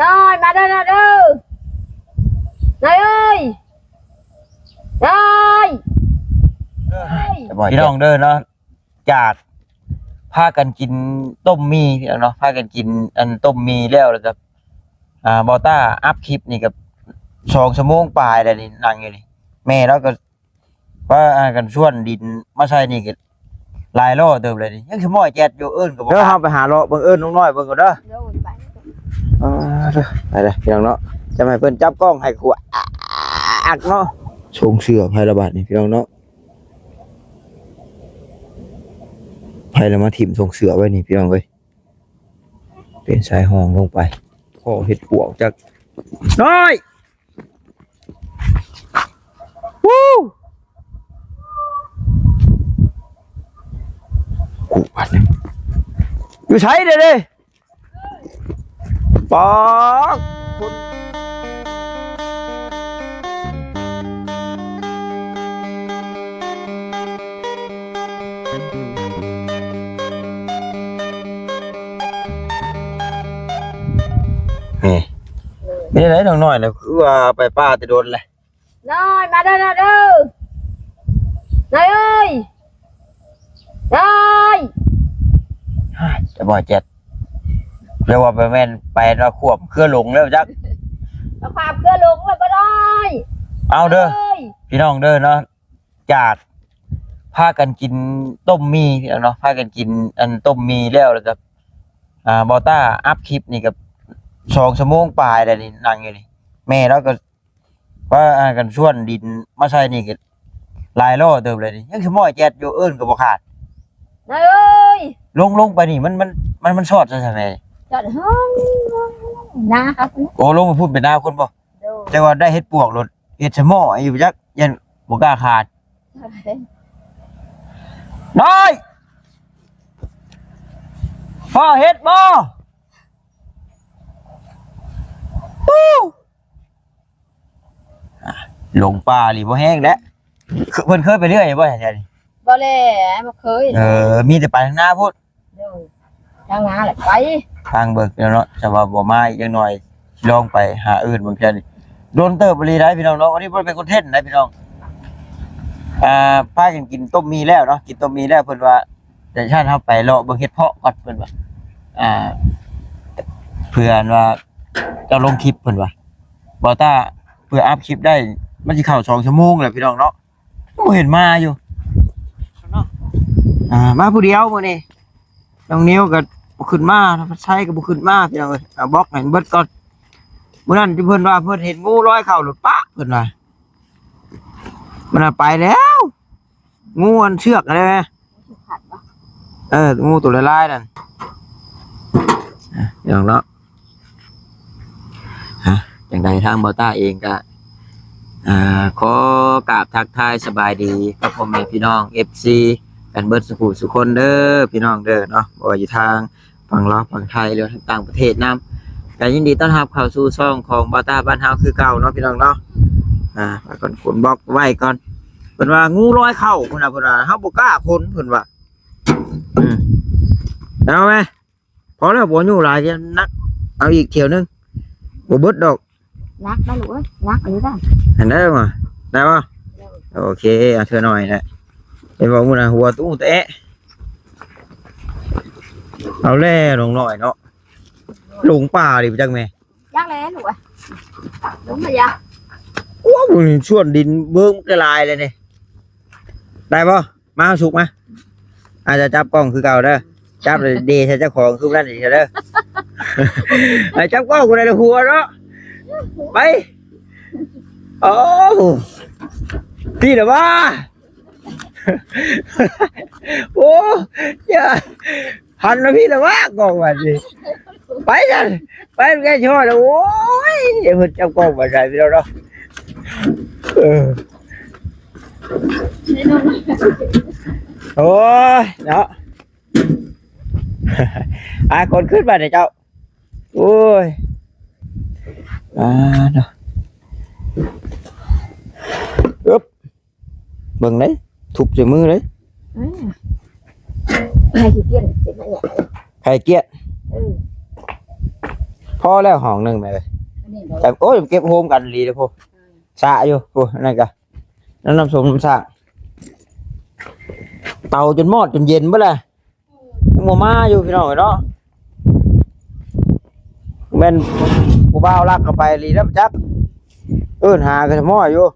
ນ້ອຍ ມາເດີ ນ້ອຍເດີ ນ້ອຍເອີຍ ນ້ອຍ ພີ່ນ້ອງເດີເນາະ ຈາກພາກັນກິນຕົ້ມໝີ່ ພີ່ນ້ອງເນາະ ພາກັນກິນອັນຕົ້ມໝີ່ແລ້ວ ແລ້ວກໍ ອ່າ ບ່າວຕ້າອັບຄລິບນີ້ກໍສອງຊົ່ວໂມງປາຍແລ້ວນີ້ ນັ່ງຢູ່ນີ້ ແມ່ລາວກໍ ວ່າ ອ່າ ກັນຊວນດິນມາໃສ່ນີ້ກໍຫຼາຍລໍ້ເຕີບເລີຍນີ້ ຍັງຊິໝ້ອຍແຈດຢູ່ ເອີ້ນກໍບໍ່ ເດີ ເຮົາໄປຫາເລາະເບິ່ງ ເອີ້ນນ້ອງນ້ອຍເບິ່ງກ່ອນເດີ ໂດຍ ໄປ ເອີ ໄປເດີ ພີ່ນ້ອງເນາະ ຈະໃຫ້ເພິ່ນຈັບກ້ອງໃຫ້ຂົວ ອັກເນາະ ຊົງເສື້ອໃຜລະບາດນີ້ ພີ່ນ້ອງເນາະ ໃຜລະມາຖິ້ມຊົງເສື້ອໄວ້ນີ້ ພີ່ນ້ອງເອີຍ ເປັນສາຍຫ້ອງລົງໄປ ພໍເຮັດປວກຈັກໜ້ອຍ ວູ້ ກູບາດນີ້ ຢູ່ໃສເດ້ ປາກ ນີ້ ເປັນຈັ່ງໃດນ້ອງນ້ອຍນະ ຄືວ່າໄປປ່າແຕ່ດົນແລ້ວ? ນ້ອຍ ມາເດີ ນ້ອຍເດີ ນ້ອຍເອີຍ ນ້ອຍ ຈະບໍ່ເຈັດ ແລ້ວວ່າໄປແມ່ນໄປເນາະ ຂວບເຄືອຫຼົງແລ້ວຈັກ ເອົາຂວາມເຄືອຫຼົງແລ້ວບໍ່ນ້ອຍ ເອົາເດີ ເອີຍ ພີ່ນ້ອງເດີເນາະ ຈາກພາກັນກິນຕົ້ມໝີ່ ພີ່ນ້ອງເນາະ ພາກັນກິນອັນຕົ້ມໝີ່ແລ້ວ ແລ້ວກໍ ອ່າ ບ່າວຕ້າອັບຄລິບນີ້ກໍສອງຊົ່ວໂມງປາຍແລ້ວນີ້ ນັ່ງຢູ່ນີ້ ແມ່ລາວກໍ ວ່າ ອ່າ ກັນຊວນດິນມາໃສ່ນີ້ກໍຫຼາຍລໍ້ເຕີບເລີຍນີ້ ຍັງຊິໝ້ອຍແຈດຢູ່ ເອີ້ນກໍບໍ່ຂາດ ນ້ອຍເອີຍ ລົງ ລົງໄປນີ້ ມັນ ມັນ ມັນ ມັນຊອດໃສແມ່? ຊອດຫ້ອງນາເຮົາພຸ້ນ ໂອ້ ລົງໄປພຸ້ນໄປນາຄົນບໍ່? ໂດຍ ແຕ່ວ່າໄດ້ເຫັດປວກໂລດ ເຫັດສະໝໍ້ຢູ່ຈັກ ຢ້ານບໍ່ກ້າຂາດ ນ້ອຍ ພໍເຫັດບໍ່? ປູ້ ອ່າ ຫຼົງປ່າອີ່ຫຼີ ບໍ່ແຮງແລ້ວ ເພິ່ນເຄີຍໄປເລື້ອຍບໍ່ແຖວນີ້? ບໍ່ແຫຼະ ບໍ່ເຄີຍ ເອີ ມີແຕ່ໄປທາງນາພຸ້ນ ໂດຍ ທາງນາແຫຼະໄປ ທາງເບິ່ງແລ້ວເນາະ ແຕ່ວ່າບໍ່ມາອີກຈັກໜ້ອຍ ລອງໄປຫາອື່ນເບິ່ງແຖວນີ້ ດົນເຕີບອີ່ຫຼີໄດ໋ພີ່ນ້ອງເນາະ ອັນນີ້ບໍ່ໄດ້ເປັນຄອນເທັນໄດ໋ພີ່ນ້ອງ ອ່າ ພາກັນກິນຕົ້ມໝີ່ແລ້ວເນາະ ກິນຕົ້ມໝີ່ແລ້ວ ເພິ່ນວ່າ ແຕ່ຊັ້ນເຮົາໄປເລາະເບິ່ງເຫັດເຜາະກ່ອນ ເພິ່ນວ່າ ອ່າ ເພື່ອອັນວ່າຈະລົງຄລິບ ເພິ່ນວ່າ ບ່າວຕ້າ ເພື່ອອັບຄລິບໄດ້ ມັນຊິເຂົ້າສອງຊົ່ວໂມງແລ້ວພີ່ນ້ອງເນາະ ບໍ່ເຫັນມາຢູ່ ອ່າ ມາຜູ້ດຽວມື້ນີ້ ນ້ອງນິວກໍບໍ່ຂຶ້ນມາ ທຳໄຊກໍບໍ່ຂຶ້ນມາ ພີ່ນ້ອງເອີຍ ເອົາບລັອກໃຫ້ເບິດກ່ອນ ມື້ນັ້ນທີ່ເພິ່ນວ່າເພິ່ນເຫັນງູລອຍເຂົ້າໂລດປະ ເພິ່ນວ່າ ມັນວ່າໄປແລ້ວ ງູອັນເຊືອກຫັ້ນແຫຼະ ເອີ ງູໂຕລາຍໆນັ້ນ ອ່ະ ພີ່ນ້ອງເນາະ ອ່ະ ຈັ່ງໃດທາງບ່າວຕ້າເອງກະ ອ່າ ຂໍກາບທັກທາຍສະບາຍດີກັບພໍ່ແມ່ພີ່ນ້ອງ ເອັຟຊີ ກັນເບິດສູ່ຜູ້ສູ່ຄົນເດີ ພີ່ນ້ອງເດີເນາະ ບໍ່ວ່າຢູ່ທາງ ຝັ່ງລາວ ຝັ່ງໄທ ຫຼືວ່າທາງຕ່າງປະເທດນຳ ກໍຍິນດີຕ້ອນຮັບເຂົ້າສູ່ຊ່ອງຂອງບ່າວຕ້າບ້ານເຮົາຄືເກົ່າເນາະ ພີ່ນ້ອງເນາະ ອ່າ ພາກັນຂົນບລັອກໄວ້ກ່ອນ ເພິ່ນວ່າງູລອຍເຂົ້າ ເພິ່ນວ່າ ເພິ່ນວ່າ ເຮົາບໍ່ກ້າຂົນ ເພິ່ນວ່າ ອືມ ເອົາແມ ພໍແລ້ວ ບໍ່ຍູ້ຫຼາຍ ໜັກ ເອົາອີກຖ້ຽວໜຶ່ງ ບໍ່ເບິດດອກ ໜັກໄດ໋ລູກເອີຍ ໜັກອີ່ຫຼີໄດ໋ ຫັ້ນໄດ້ບໍ່ ໄດ້ບໍ່ ໂອເຄ ເອົາເທື່ອໜ້ອຍນະ ເຫັນບໍ່ ມື້ນະ ຫົວຕູ້ແຕະ ເອົາແລ້ວ ນ້ອງນ້ອຍເນາະ ຫຼົງປ່າດີຈັກແມ່ ຈັກແລ້ວລູກເອີຍ ຫຼົງມາຢາ ໂອ້ ມັນຊວນດິນເບິ່ງກະຫຼາຍແລ້ວນີ້ ໄດ້ບໍ່? ມາ ເຮົາສຸກມາ ອາດຈະຈັບກ້ອງຄືເກົ່າເດີ ຈັບແລ້ວເດໃສ່ເຈົ້າຂອງຄືນັ້ນອີກເດີ ໃຫ້ຈັບກ້ອງຜູ້ໃດລະຫົວເນາະ ໄປ ໂອ້ ພີ້ລະວ່າ ໂອ້ ຢ່າ ຫັນມາພີ້ລະວ່າ ກ້ອງບາດນີ້ ໄປຊັ້ນ ໄປແກ່ຊອດ ໂອ້ຍ ເພິ່ນຈັບກ້ອງມາໃສ່ພີ່ນ້ອງເນາະ ເອີ ໂອ້ຍ ເນາະ ອາ ຄົນຂຶ້ນບາດນີ້ເຈົ້າ ໂອ້ຍ ອາ ເນາະ ອຶບ ເບິ່ງເດ້ ທຸບໃສ່ມືເດ້ ອືມ ໃຜຂີ້ກຽດເປັນຫຍັງ ໃຜກຽດ ເອີ ໃຜ ພໍແລ້ວຫ້ອງໜຶ່ງແມ່ເອີຍ. ອັນນີ້ບໍ່ ແຕ່ ໂອ້ຍ ເກັບໂຮມກັນອີ່ຫຼີເດີ້ພຸ້ນ ອືມ ສະຢູ່ພຸ້ນ. ນັ້ນກະ ນ້ຳ ນ້ຳສົ້ມນ້ຳສ້າງ ເຕົາຈົນມອດຈົນເຢັນເບິດແລ້ວ ຍັງບໍ່ມາຢູ່ພີ່ນ້ອງເອີຍເນາະ. ແມ່ນຜູ້ບ່າວລັກເຂົ້າໄປອີ່ຫຼີແລ້ວຈັກ ເອີ້ນຫາກໍຊະມ້ອຍຢູ່.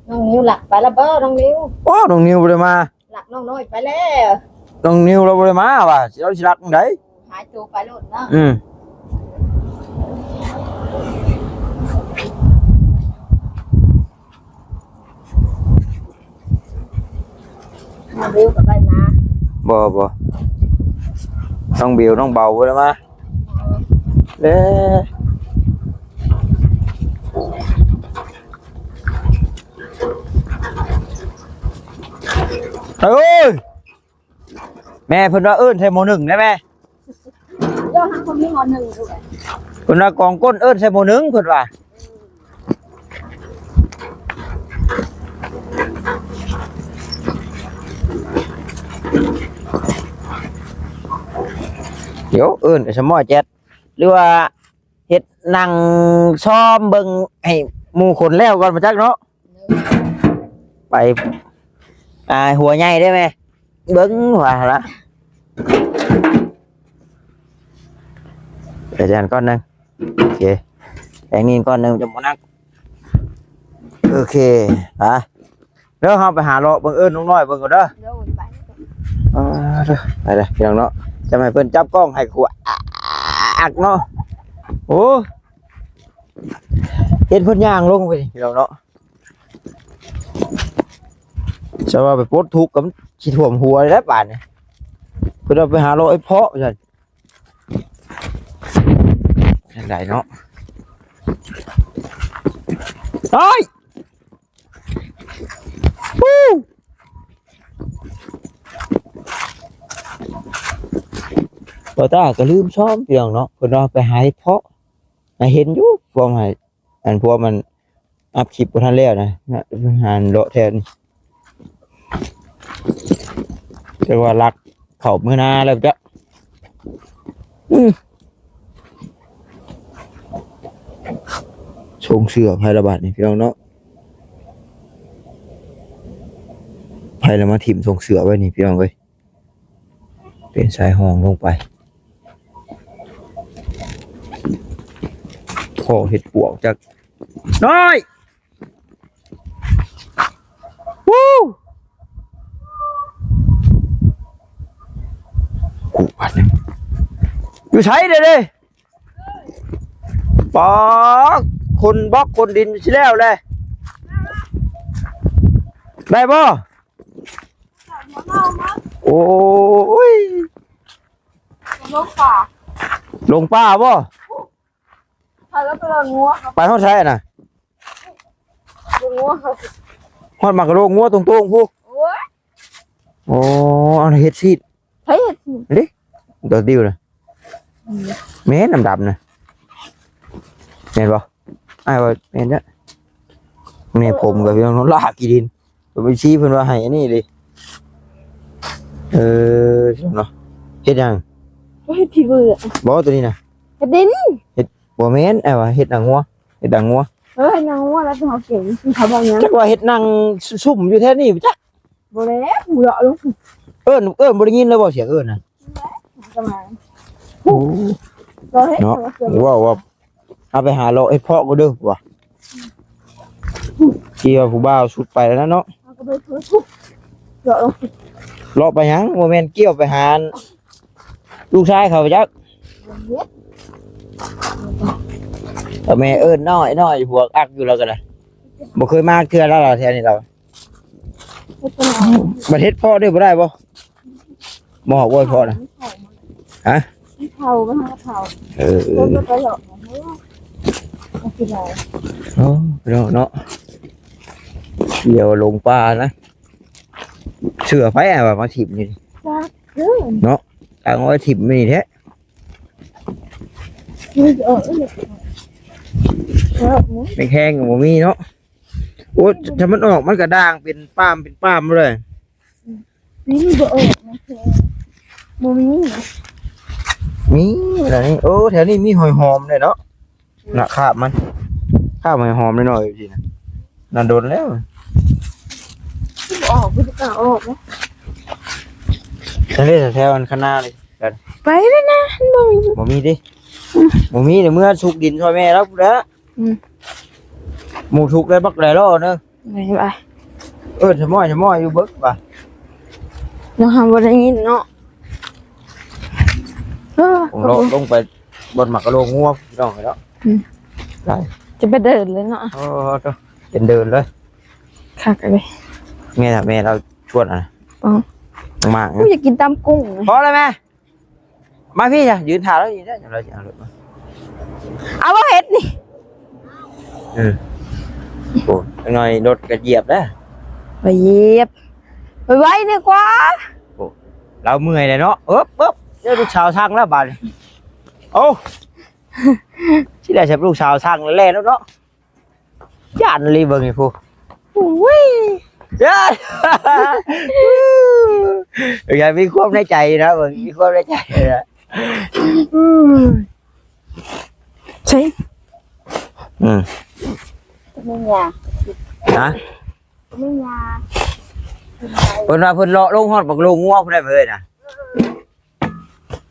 ນ້ອງນິວລັກໄປແລ້ວບໍ່ນ້ອງນິວ? ໂອ້ ນ້ອງນິວບໍ່ໄດ້ມາ ລັກນ້ອງນ້ອຍໄປແລ້ວ. ນ້ອງນິວລາວບໍ່ໄດ້ມາວ່າ ລາວຊິລັກຈັ່ງໃດ? ຫາຍໂຕໄປໂລດເນາະ. ອືມ ນ້ອງບິວກໍໄດ້ມາ. ບໍ່ ບໍ່ ນ້ອງບິວ ນ້ອງເບົາບໍ່ໄດ້ມາ. ເດ້ ເອີຍ ແມ່ເພິ່ນວ່າເອີ້ນໃສ່ໝໍ້ໜຶ້ງໄດ້ແມ່. ເຈົ້າຫາຄົນມີໝໍ້ໜຶ້ງຢູ່ ເພິ່ນວ່າກອງກົ້ນເອີ້ນໃສ່ໝໍ້ໜຶ້ງ ເພິ່ນວ່າ. ດຽວເອີ້ນສະໝໍ້ແຈັດ ຫຼືວ່າ ເຮັດນັ່ງຊອມເບິ່ງໃຫ້ໝູ່ຄົນແລ້ວກ່ອນບໍ່ຈັກເນາະ. ໄປ ອ່າ ຫົວໃຫຍ່ໄດ້ແມ່ ເບິ່ງວ່າລະ ໄປແຕ່ງກ່ອນໜຶ່ງ. ໂອເຄ ແຕ່ງນີ້ກ່ອນໜຶ່ງ ຈະບໍ່ໜັກ. ໂອເຄ ໄປ. ເດີ ເຮົາໄປຫາເລາະເບິ່ງ ເອີ້ນລຸງນ້ອຍເບິ່ງກ່ອນເດີ. ໂດຍ ໄປ ອ່າ ໄປເດີພີ່ນ້ອງເນາະ ຈະໃຫ້ເພິ່ນຈັບກ້ອງໃຫ້ຂວາ ອັກເນາະ. ໂອ້ ເຫັນເພິ່ນຍ່າງລົງໄປພີ່ນ້ອງເນາະ. ຈະວ່າໄປປົດທຸກກໍມັນຊິຖ້ວມຫົວແລ້ວບາດນີ້ ເພິ່ນວ່າໄປຫາເລາະໄອ້ເພາະວ່າຊັ້ນ. ຈັ່ງໃດເນາະ ໂອ້ຍ ບໍ່ຕາກໍລືມຊອມ ພີ່ນ້ອງເນາະ ເພິ່ນວ່າໄປຫາເຫັດເພາະ ນະ ເຫັນຢູ່ພວກໃຫ້ ອັນພວກມັນອັບຄລິບບໍ່ທັນແລ້ວນະ ນະ ຫາເລາະແຖວນີ້ ແຕ່ວ່າລັກເຂົ້າເມືອນາແລ້ວຈ້ະ. ອື ໂສ້ງເສື້ອໃຜລະບາດນີ້ພີ່ນ້ອງເນາະ ໃຜລະມາຖິ້ມໂສ້ງເສື້ອໄວ້ນີ້ພີ່ນ້ອງເອີຍ. ເປັນສາຍຫ້ອງລົງໄປ ພໍເຫັດປວກຈັກໜ້ອຍ. ວູ້ ກູບາດນີ້ ຢູ່ໃສເດ້ ເດ້? ປາ ຄົນບອກຄົນດິນຊິແລ້ວແຫຼະ ໄດ້ບໍ່? ໂອ້ຍ ລົງປ່າ ລົງປ່າບໍ່? ໄປແລ້ວ ໄປລອດງົວ ໄປຮອດໃສນະ? ລອດງົວ ຮອດໝາກກະໂລງງົວຕົງໆພຸ້ນ. ໂອ້ຍ ໂອ້ ເອົາເຫັດຊີດ ໃຜເຫັດຊີດ ເດ້ ດອກດິວນະ. ອືມ ແມ່ນດຳໆນະ ແມ່ນບໍ່? ອ້າຍວ່າແມ່ນເດີ້ ແມ່ຜົມກັບພີ່ນ້ອງລາກຂີ້ດິນ ໄປຊີ້ເພິ່ນວ່າໃຫ້ອັນນີ້ເດ້. ເອີ ເນາະ ເຮັດຫຍັງ? ເຮັດທີ່ເບື່ອ ບໍ່ ໂຕນີ້ນະ ເຮັດດິນ ເຮັດ ບໍ່ແມ່ນ ອ້າຍວ່າເຮັດໜັງງົວ ເຮັດໜັງງົວ ເອີ ເຮັດໜັງງົວແລ້ວເຮົາເກັບເຂົາບອກຫຍັງ ຈັກວ່າເຮັດໜັງຊຸ່ມຢູ່ແຖວນີ້ບໍ່ຈັກ. ບໍ່ແລ້ວ ເລາະລົງ ເອີ້ນ ເອີ້ນ ບໍ່ໄດ້ຍິນເລີຍບໍ່ ສຽງເອີ້ນນະ? ປະມານ ໂອ້ ເລາະເຮັດ ເນາະ ເລາະ ເວົ້າວ່າ ເອົາໄປຫາເລາະເຮັດເພາະກໍເດີວ່າ ທີ່ວ່າຜູ້ບ່າວຊຸດໄປແລ້ວນະເນາະ ເລາະລົງ ເລາະໄປຫຍັງ ບໍ່ແມ່ນກ່ຽວໄປຫາ ລູກຊາຍເຂົາຈັກ ເຮັດ ແມ່ເອີ້ນນ້ອຍ ນ້ອຍ ພວກອັກຢູ່ແລ້ວກໍໄດ້ ບໍ່ເຄີຍມາເທື່ອແລ້ວລາວແຖວນີ້ລາວ ເຮັດຈັ່ງໃດ ບັດເຮັດເພາະໄດ້ບໍ່ ໄດ້ບໍ່? ບໍ່ ບໍ່ເພາະນະ ຮະ ເຂົາ ມັນເຂົາ ເອີ ເອີ ຄົນໄປເລາະ ເອົາຊິໄດ້ ໂອ້ ເນາະ ເນາະ ດຽວລົງປ່ານະ ເສື້ອໃຜວ່າມາຖິ້ມຢູ່ນີ້ ຈັກເດີ ເນາະ ຕັ້ງໄວ້ຖິ້ມຢູ່ນີ້ແທ້ ມັນຊິອອກອີກ ອອກນະ ແມງແຄງກໍບໍ່ມີເນາະ ໂອ້ ຖ້າມັນອອກມັນກໍດ່າງເປັນປາມເປັນປາມເລີຍ ອືມ ນີ້ບໍ່ອອກນະ ບໍ່ມີ ມີແບບນີ້. ໂອ້ ແຖວນີ້ມີຫອຍຫອມເດ້ເນາະ. ນະ ຄາບມັນ ຄາບຫອຍຫອມນ້ອຍໆຢູ່ຊີ້ນະ. ນັ້ນດົນແລ້ວ ບໍ່ອອກ ບໍ່ໄດ້ກ້າອອກເນາະ. ທະເລແຖວອັນຄະນານີ້ ໄປແລ້ວນະ. ບໍ່ມີ ບໍ່ມີຕິ. ອືມ ບໍ່ມີ. ດຽວເມືອສຸກດິນຊ່ອຍແມ່ລາວພຸ້ນແຫຼະ. ອືມ ໝູທຸກໄດ້ບັກໄດ້ລໍ້ເດີ. ໄປ ໄປ ເອີ້ນຊະມ້ອຍຊະມ້ອຍຢູ່ເບິ່ງວ່າ ເນາະ ເຮົາບໍ່ໄດ້ຍິນເນາະ. ເອີ ລົງ ລົງໄປບ່ອນໝາກກະໂລງົວ ພີ່ນ້ອງເອີຍເນາະ. ອືມ ໄປ ຈະໄປເດີນເລີຍເນາະ. ໂອ້ ເປັນເດີນເລີຍ ຄັກເລີຍ. ແມ່ ແມ່ລາວຊວນອະ ມາ. ກູຢາກກິນຕຳກຸ້ງ. ພໍແລ້ວແມ່. ມາພີ້ຈ້ະ ຢືນຖ້າລາວນີ້ເດີ ລາວຊິເອົາລົດມາ. ເອົາບໍ່ເຮັດນີ້. ເອີ ໂອ້ ຈັກໜ້ອຍລົດກໍຢຽບແລ້ວ. ໄປຢຽບ ໄວໆ ດີກວ່າ. ໂອ້ ລາວເມື່ອຍແລ້ວເນາະ. ເອີບ ເອີບ ເຈົ້າລູກສາວສັ່ງແລ້ວບາດນີ້. ໂອ້ ຊິໄດ້ຈັບລູກສາວສັ່ງແລ້ວເນາະ. ຢ້ານອີ່ຫຼີເບິ່ງນີ້ພຸ້ນ. ໂອ້ຍ ຢ້ານ ຢ່າມີຄວາມໃນໃຈນະ ເບິ່ງມີຄວາມໃນໃຈນະ. ໃຊ່ ອືມ ມີຫຍັງ ຮະ ມີຫຍັງ. ເພິ່ນວ່າເພິ່ນເລາະລົງຮອດບັກໂລງົວພຸ້ນໄດ໋ ເພິ່ນນະ.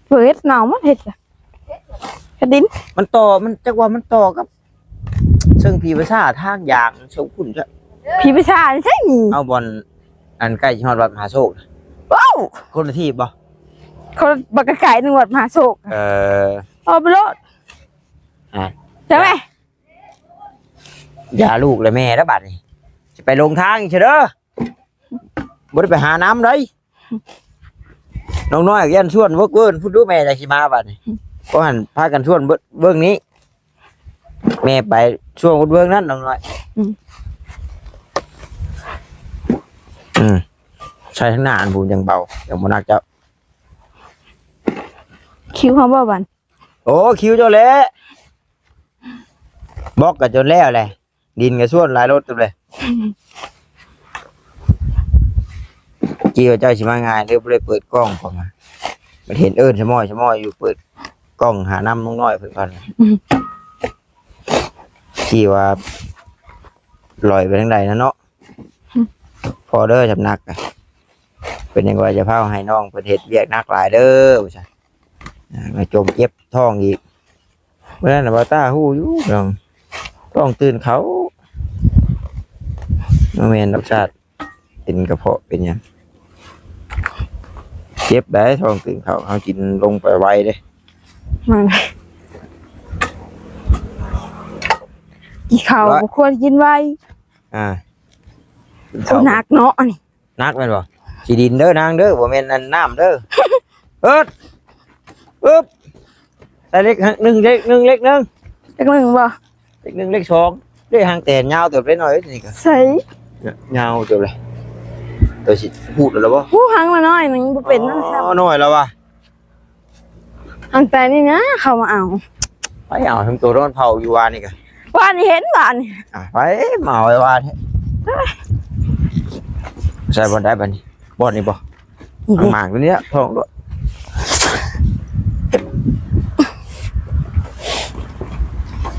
ເພິ່ນເຮັດເນົ່າ ມັນເຮັດກະ ກະດິນ ມັນຕໍ່ ມັນຈັກວ່າມັນຕໍ່ກັບເຊິ່ງຜີປະສາດທາງຢາງເຊິ່ງພຸ້ນຊະ. ຜີປະສາດໃສນີ້? ເອົາບ່ອນອັນໃກ້ຊິຮອດວັດມະຫາໂຊກ. ເອົ້າ ຄົນລະທີບບໍ່? ຄົນບັກກະໄກໜຶ່ງວັດມະຫາໂຊກ. ເອີ ເອົາໄປໂລດ. ອ່າ ໃຊ່ໄໝ? ຢ່າລູກແລະແມ່ລະບາດນີ້ ຊິໄປຫຼົງທາງອີກເດີ. ບໍ່ໄດ້ໄປຫານຳໃດ໋ ນ້ອງນ້ອຍ ຢ້ານຊວນເວີກເວີນພຸ້ນດູ ແມ່ຈັກຊິມາບາດນີ້. ບໍ່ຫັ້ນພາກັນຊວນເບິ່ງນີ້ ແມ່ໄປຊວນເບິ່ງນັ້ນ ນ້ອງນ້ອຍ. ອືມ ອືມ ໃສ່ທາງໜ້າອັນພຸ້ນຈັ່ງເບົາ ຈັ່ງບໍ່ໜັກເຈົ້າ. ຄິວເຮົາບໍ່ບາດ? ໂອ້ ຄິວເຈົ້າແຫຼະ ບລັອກກໍຈົນແລ້ວແຫຼະ. ດິນກໍຊວນຫຼາຍລົດເລີຍ. ເຈົ້າ ເຈົ້າຊິມາງ່າຍເດີ ບໍ່ໄດ້ເປີດກ້ອງເຂົ້າມາ. ມັນເຫັນເອີ້ນຊະມ້ອຍຊະມ້ອຍຢູ່ ເປີດກ້ອງຫານຳນ້ອງນ້ອຍເພິ່ນກ່ອນ. ອືມ ທີ່ວ່າລອຍໄປທາງໃດນະເນາະ. ອືມ ພໍເດີ ສຳນັກນະ ເພິ່ນຍັງວ່າຈະພາໃຫ້ນ້ອງເພິ່ນເຮັດວຽກໜັກຫຼາຍເດີ ວ່າຊັ້ນ. ອ່າ ມາຈົມເຈັບທ້ອງອີກ. ເມື່ອນັ້ນນະ ບ່າວຕ້າຮູ້ຢູ່ ນ້ອງ ທ້ອງຕື່ນເຂົ້າ ບໍ່ແມ່ນດອກຊາດ ເປັນກະເພາະເປັນຫຍັງ ເຈັບໄດ໋ ທ້ອງຕື່ນເຂົ້າ ເຮົາກິນລົງໄປໄວເດ້. ມາ ກິນເຂົ້າ ບໍ່ຄວນກິນໄວ. ອ່າ ກິນເຂົ້າ ໂອ້ ໜັກເນາະອັນນີ້. ໜັກແມ່ນບໍ່? ຂີ້ດິນເດີນາງເດີ ບໍ່ແມ່ນອັນນ້ຳເດີ. ເອີດ ອຶບ ໃສ່ເລກໜຶ່ງ ເລກໜຶ່ງ ເລກໜຶ່ງ ເລກໜຶ່ງບໍ່? ເລກໜຶ່ງ ເລກສອງ ເລກຫາງແຕນຍາວເຕີບເດ້ ນ້ອຍເອີຍ ນີ້ກໍໃສ່ຍາວເຕີບເລີຍ. ໂຕຊິພູດແລ້ວບໍ່? ຜູ້ຫາງລະນ້ອຍໜຶ່ງ ບໍ່ເປັນນຳຊ້ຳ. ອໍ ນ້ອຍແລ້ວວ່າ. ອັນແປນີ້ນະ ເຂົາມາເອົາ ໄປເອົາທັງໂຕນອນເຜົາຢູ່ວານນີ້ກະ ວານນີ້ເຫັນວານນີ້. ອ່າ ໄປມາເອົາໄວ້ວານນີ້. ໃສ່ບ່ອນໃດບາດນີ້? ບ່ອນນີ້ບໍ່? ນີ້ເດ້ ໝາກຢູ່ນີ້ລະ ທ້ອງດ້ວຍ.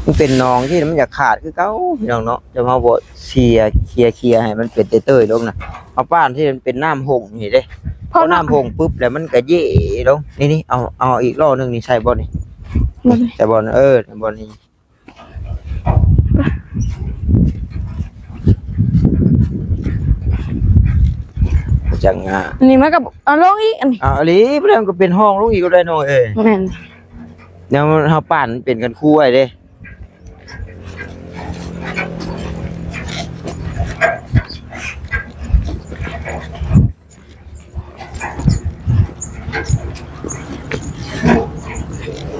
ມັນເປັນໜອງທີ່ມັນຢາກຂາດຄືເກົ່າ ພີ່ນ້ອງເນາະ. ຈະມາບໍ່ເສຍ ເຄຍ ເຄຍໃຫ້ມັນເປັນເຕີຍໆລົງນະ. ເອົາປ້ານທີ່ມັນເປັນນ້ຳຫົງນີ້ເດ້ ພໍ ພໍນ້ຳຫົງປຶບແລ້ວມັນກະເຢລົງ. ນີ້ໆ ເອົາ ເອົາອີກລໍ້ໜຶ່ງນີ້ ໃສ່ບ່ອນນີ້ ໃສ່ບ່ອນ ເອີ ບ່ອນນີ້ ຈັ່ງ ອ່າ ນີ້ມັນກໍເອົາລົງອີກ ອັນນີ້ ອ່າ ອີ່ຫຼີ ແລ້ວມັນກໍເປັນຫ້ອງລົງອີກກໍໄດ້ນ້ອງເອີຍ. ແມ່ນ ແນວເຮົາປ້ານເປັນກັນຄູໄວ້ເດ້.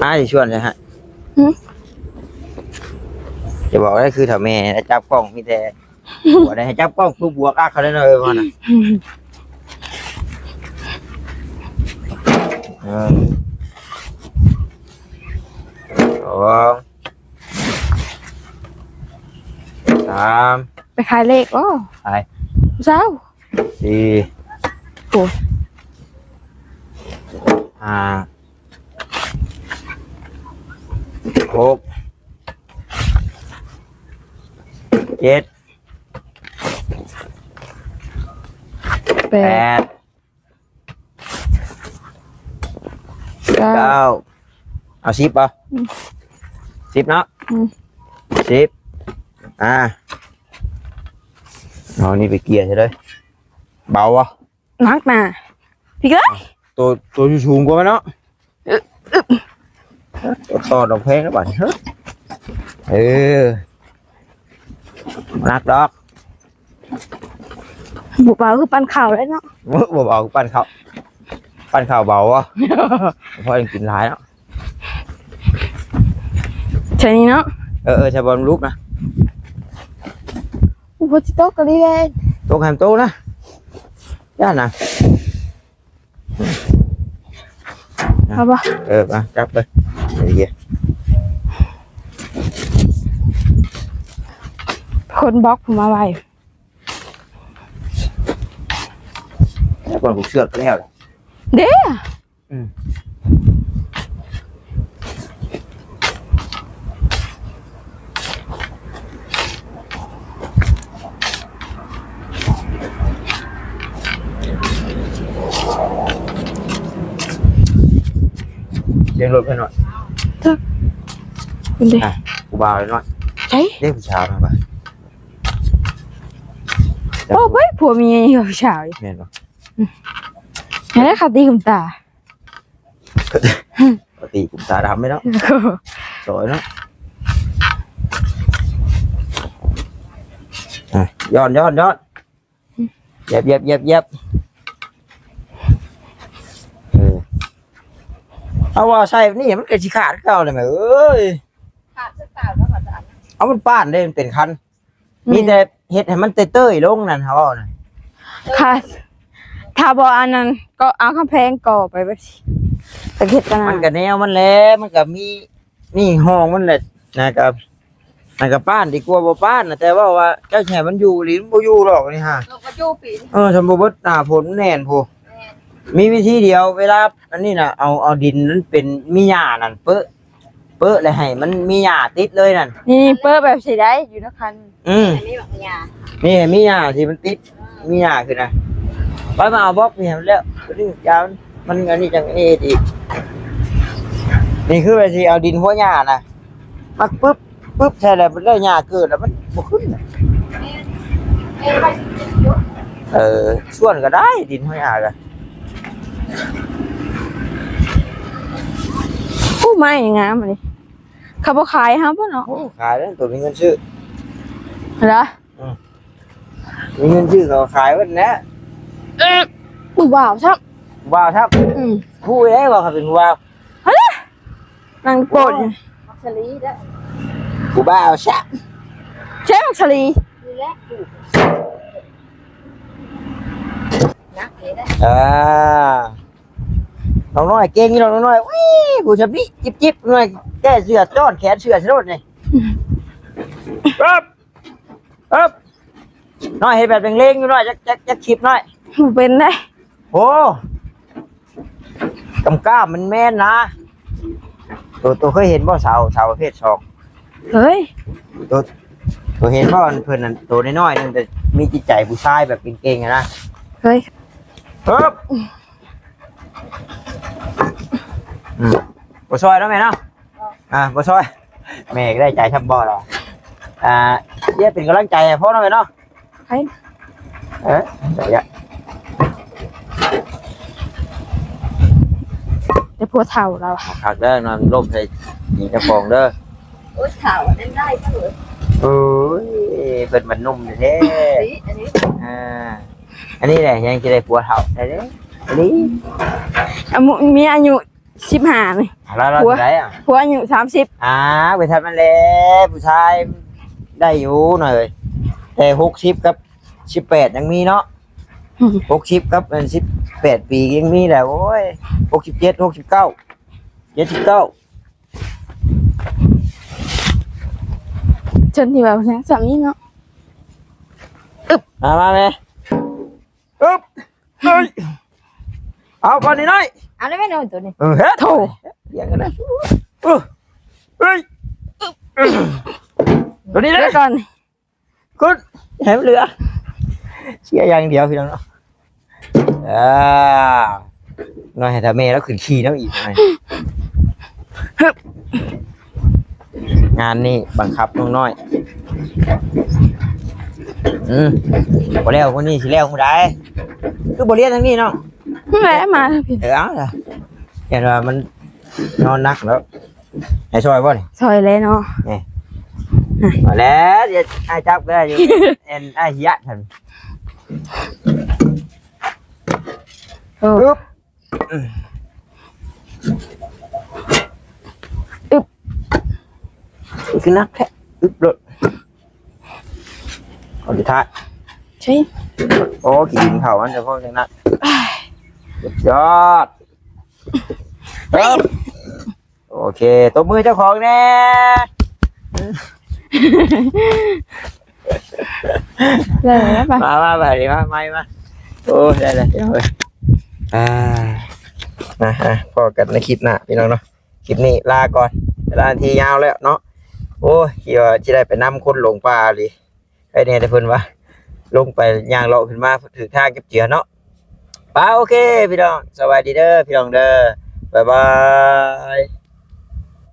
ອ້າຍຊວນເລີຍຮະ. ຫື? ຈະບອກໄດ້ຄືເຖົ້າແມ່ຈັບກ້ອງມີແຕ່ ບໍ່ໄດ້ໃຫ້ຈັບກ້ອງຄືບວກອັກເຂົາໄດ້ເນາະ ເອີ ວ່ານະ. ເອີ ສອງ ສາມ ໄປຂາຍເລກບໍ່? ຂາຍ ເຊົ້າ ສີ່ ໂອ້ ຫ້າ ຫົກ ເຈັດ ແປດ ແປດ ເກົ້າ ເກົ້າ ເອົາສິບບໍ່? ອືມ ສິບເນາະ ອືມ ສິບ ອ່າ ເອົານີ້ໄປເກ່ຍໃສ່ເລີຍ ເບົາບໍ່? ໜັກນະ ພິກເອີຍ ໂຕ ໂຕສູງກວ່າແມ່ນເນາະ ເອີ ໂຕຕໍ່ດອກແພງແລ້ວບາດນີ້ ເອີ ໜັກດອກ ບໍ່ເບົາຄືປັ້ນເຂົ້າເລີຍເນາະ ບໍ່ເບົາຄືປັ້ນເຂົ້າ ປັ້ນເຂົ້າເບົາບໍ່? ພໍໄດ້ກິນຫຼາຍເນາະ ໃສ່ນີ້ເນາະ ເອີ ເອີ ໃສ່ບ່ອນລູກນະ ໂອ້ ບໍ່ຊິຕົກກະລີແລ້ວ ຕົກໃຫ້ມັນຕົກນະ ຢ້ານນະ ເອົາບໍ່? ເອີ ມາຈັບເລີຍ ຄົນບລັອກຜູ້ມາໄວ ແລ້ວກ່ອນຜູກເຊືອກແລ້ວເດ້ ອືມ ສຽງລົດໄປໜ້ອຍ ເຖິກ ເປັນເດ ອ່ະ ຜູ້ບ່າວນ້ອຍ ໃສ ເດ້ຜູ້ສາວນະ ໂອ້ຍ ຜົວເມຍຢູ່ກັບຜູ້ສາວຢູ່ ແມ່ນບໍ່? ອືມ ໃຫ້ໄດ້ເຂົາຕີຄຸນຕາ ເຂົາຕີກຸມຕາດຳໄວ້ເນາະ ສອຍເນາະ ອ່ະ ຍ້ອນ ຍ້ອນ ຍ້ອນ ຢຽບ ຢຽບ ຢຽບ ຢຽບ ເອີ ເອົາວ່າໃສ່ນີ້ມັນກໍຊິຂາດຄືເກົ່າແຫຼະແມ່ເອີຍ ຂາດຄືເກົ່າເນາະ ເອົາມັນປ້ານເດ້ ມັນເປັນຄັນ ອືມ ມີແຕ່ເຮັດໃຫ້ມັນເຕີຍໆລົງນັ້ນ ເຮົາເວົ້ານະ ຄ່ະ ຖ້າບໍ່ອັນນັ້ນກໍເອົາກຳແພງກໍ່ໄປແບບນີ້ ກໍເຮັດກັນ ມັນກໍແນວມັນແຫຼະ ມັນກໍມີ ນີ້ຫ້ອງມັນແຫຼະ ນະ ກໍ ນະ ກໍປ້ານດີກວ່າບໍ່ປ້ານນະ ແຕ່ເວົ້າວ່າເຈົ້າຊິໃຫ້ມັນຢູ່ອີ່ຫຼີ ມັນບໍ່ຢູ່ດອກນີ້ຫາ ມັນບໍ່ຢູ່ປີນີ້ ເອີ ຄັນບໍ່ເບິດໜ້າຝົນແໜ້ນພຸ້ນ ແມ່ນ ມີວິທີດຽວ ເວລາອັນນີ້ນະ ເອົາ ເອົາດິນມັນເປັນມີຫຍ້ານັ້ນ ເປິ ເປິ ແລ້ວໃຫ້ມັນມີຫຍ້າຕິດເລີຍນັ້ນ ນີ້ ເປິແບບຊິໄດ້ຢູ່ນະຄັນ ອືມ ໃຫ້ມີບັກຫຍ້າ ນີ້ໃຫ້ມີຫຍ້າທີ່ມັນຕິດ ມີຫຍ້າຂຶ້ນນະ ໄປມາເອົາບລັອກນີ້ໃຫ້ມັນແລ້ວ ຕົວນີ້ຢາວ ມັນອັນນີ້ຈັ່ງເອດອີກ ນີ້ຄືວ່າຊິເອົາດິນຫົວຫຍ້ານະ ມັກປຶບ ປຶບໃສ່ແລ້ວ ມັນໄດ້ຫຍ້າເກີດແລ້ວ ມັນບໍ່ຂຶ້ນນະ ເອີ ສວນກໍໄດ້ ດິນຫົວຫຍ້າກໍ ໂອ້ ໄມ້ງາມອັນນີ້ ເຂົາບໍ່ຂາຍໃຫ້ເຮົາບໍ່ເນາະ ໂອ້ ຂາຍແລ້ວ ຕົວມີເງິນຊື້ ເອີ ອືມ ມີເງິນຊື້ເຂົາຂາຍເບິດແຫຼະ ເອີ ຜູ້ບ່າວຊ້ຳ ຜູ້ບ່າວຊ້ຳ ອືມ ຮູ້ແລ້ວວ່າເຂົາເປັນຜູ້ບ່າວ ຫັ້ນແຫຼະ ນັ່ງໂປດ ໂອ້ ມັກສະລີເດີ້ ຜູ້ບ່າວຊ້ຳ ໃຊ່ ມັກສະລີ ນີ້ແຫຼະ ໜັກເດ້ ອ່າ ນ້ອງນ້ອຍເກັ່ງຢູ່ດອກ ນ້ອງນ້ອຍ ວິ ຜູ້ຊຳນີ້ ຈິບໆ ນ້ອຍ ແກ້ເສື້ອ ຈ້ອນແຂນເສື້ອໃສ່ໂລດນີ້ ເອີບ ເອີບ ນ້ອຍເຮັດແບບເລັງໆຢູ່ ນ້ອຍ ຈັກ ຈັກ ຈັກຄລິບ ນ້ອຍ ບໍ່ເປັນເດ້ ໂອ້ ກຳກ້າມມັນແມ່ນນະ ໂຕ ໂຕເຄີຍເຫັນບໍ່ ສາວ ສາວປະເພດສອງ ເຄີຍ ໂຕ ໂຕເຫັນບໍ່ ເພິ່ນນັ້ນ ໂຕນ້ອຍໆໜຶ່ງ ແຕ່ມີຈິດໃຈຜູ້ຊາຍແບບເກັ່ງໆຫັ້ນນະ ເຄີຍ ເອີບ ອືມ ບໍ່ຊ່ອຍເນາະແມ່ເນາະ ອ່າ ບໍ່ຊ່ອຍ ແມ່ກໍໄດ້ໃຈຊ້ຳບໍ່ລະ ອ່າ ເປັນກຳລັງໃຈໃຫ້ພໍ່ເນາະແມ່ເນາະ ໃຜ ເອີ ແຕ່ຜົວເຖົ້າລາວ ຄັກເດີ ນອນລົມໃສ່ໜີ້ເຈົ້າຂອງເດີ ໂອ້ຍ ເຖົ້າອັນນັ້ນໄດ້ເດີ ໂອ້ຍ ເພິ່ນມັນໜຸ່ມແທ້ ອັນນີ້ ອ່າ ອັນນີ້ແຫຼະ ຍັງຊິໄດ້ຜົວເຖົ້າໄດ້ເດ້ ອັນນີ້ ອາຍຸ ມີອາຍຸ ສິບຫ້ານີ້ ແລ້ວ ແລ້ວ ຜົວ ເທົ່າໃດອ່ະ ຜົວອາຍຸສາມສິບ ອ່າ ໄປທຳນັ້ນແຫຼະ ຜູ້ຊາຍໄດ້ຢູ່ໜ້ອຍເອີຍ ແຕ່ຫົກສິບກັບສິບແປດຍັງມີເນາະ ອືມ ຫົກສິບກັບອັນສິບແປດປີຍັງມີແຫຼະ ໂອ້ຍ ຫົກສິບເຈັດ ຫົກສິບເກົ້າ ເຈັດສິບເກົ້າ ຈົນທີ່ວ່າຍັງສ່ຳນີ້ເນາະ ອຶບ ມາ ມາແມ່ ອຶບ ເອີຍ ເອົາກ່ອນນີ້ນ້ອຍ ເອົາໄດ້ແມ່ນ້ອຍໂຕນີ້ ເອີ ເຮັດ ໂທ້ ຫຍັງກັນນະ ເອີ ເອີຍ ໂດດນີ້ເດີ ເດີກ່ອນ ກຸດ ໃຫ້ມັນເຫຼືອ ເຊຍຢ່າງດຽວພີ່ນ້ອງເນາະ. ອ່າ ໜ້ອຍໃຫ້ຖ້າແມ່ລາວຂຶ້ນຂີ່ນຳອີກ. ຮຶບ ງານນີ້ບັງຄັບນ້ອງນ້ອຍ. ອືມ ບໍ່ແລ້ວມື້ນີ້ຊິແລ້ວມື້ໃດ? ຄືບໍ່ລຽນທາງນີ້ເນາະ? ແຫຼະ ມາທາງພີ້. ເອີ ເອົາລະ ຢ້ານວ່າມັນນອນໜັກແລ້ວ. ໃຫ້ຊ່ອຍບໍ່ນີ້? ຊ່ອຍແຫຼະເນາະ. ນີ້ ມາແລ້ວ ດຽວອ້າຍຈັບກໍໄດ້ຢູ່. ແອນ ອ້າຍຊິຍະຫັ້ນ. ໂອ້ ອຶບ ອຶບ ຄືໜັກແທ້. ອຶບໂລດ ເອົາສຸດທ້າຍ. ໃຊ່ ໂອ້ ຂີ້ດິນເຂົ້າມັນຈະພໍຈັ່ງໜັກ. ສຸດຍອດ. ເອີ ໂອເຄ ຕົບມືເຈົ້າຂອງແດ່. ເລີຍ ມາ ມາ ມາ ມາ ມາ ມາ ໂອ້ຍ ໄດ້ແລ້ວ ພີ່ນ້ອງເອີຍ. ອ່າ ນະ ພໍ້ກັນໃນຄລິບໜ້າ ພີ່ນ້ອງເນາະ. ຄລິບນີ້ລາກ່ອນ ເວລາທີ່ຍາວແລ້ວເນາະ. ໂອ້ຍ ຄິດວ່າຊິໄດ້ໄປນຳຄົນຫຼົງປ່າອີ່ຫຼີ. ໄອ້ແນ່ແຕ່ເພິ່ນວ່າ ລົງໄປຍ່າງເລາະຂຶ້ນມາຖືກທາງເກັບເຈື່ອເນາະ. ປາ ໂອເຄ ພີ່ນ້ອງ ສະບາຍດີເດີ ພີ່ນ້ອງເດີ ບາຍບາຍ.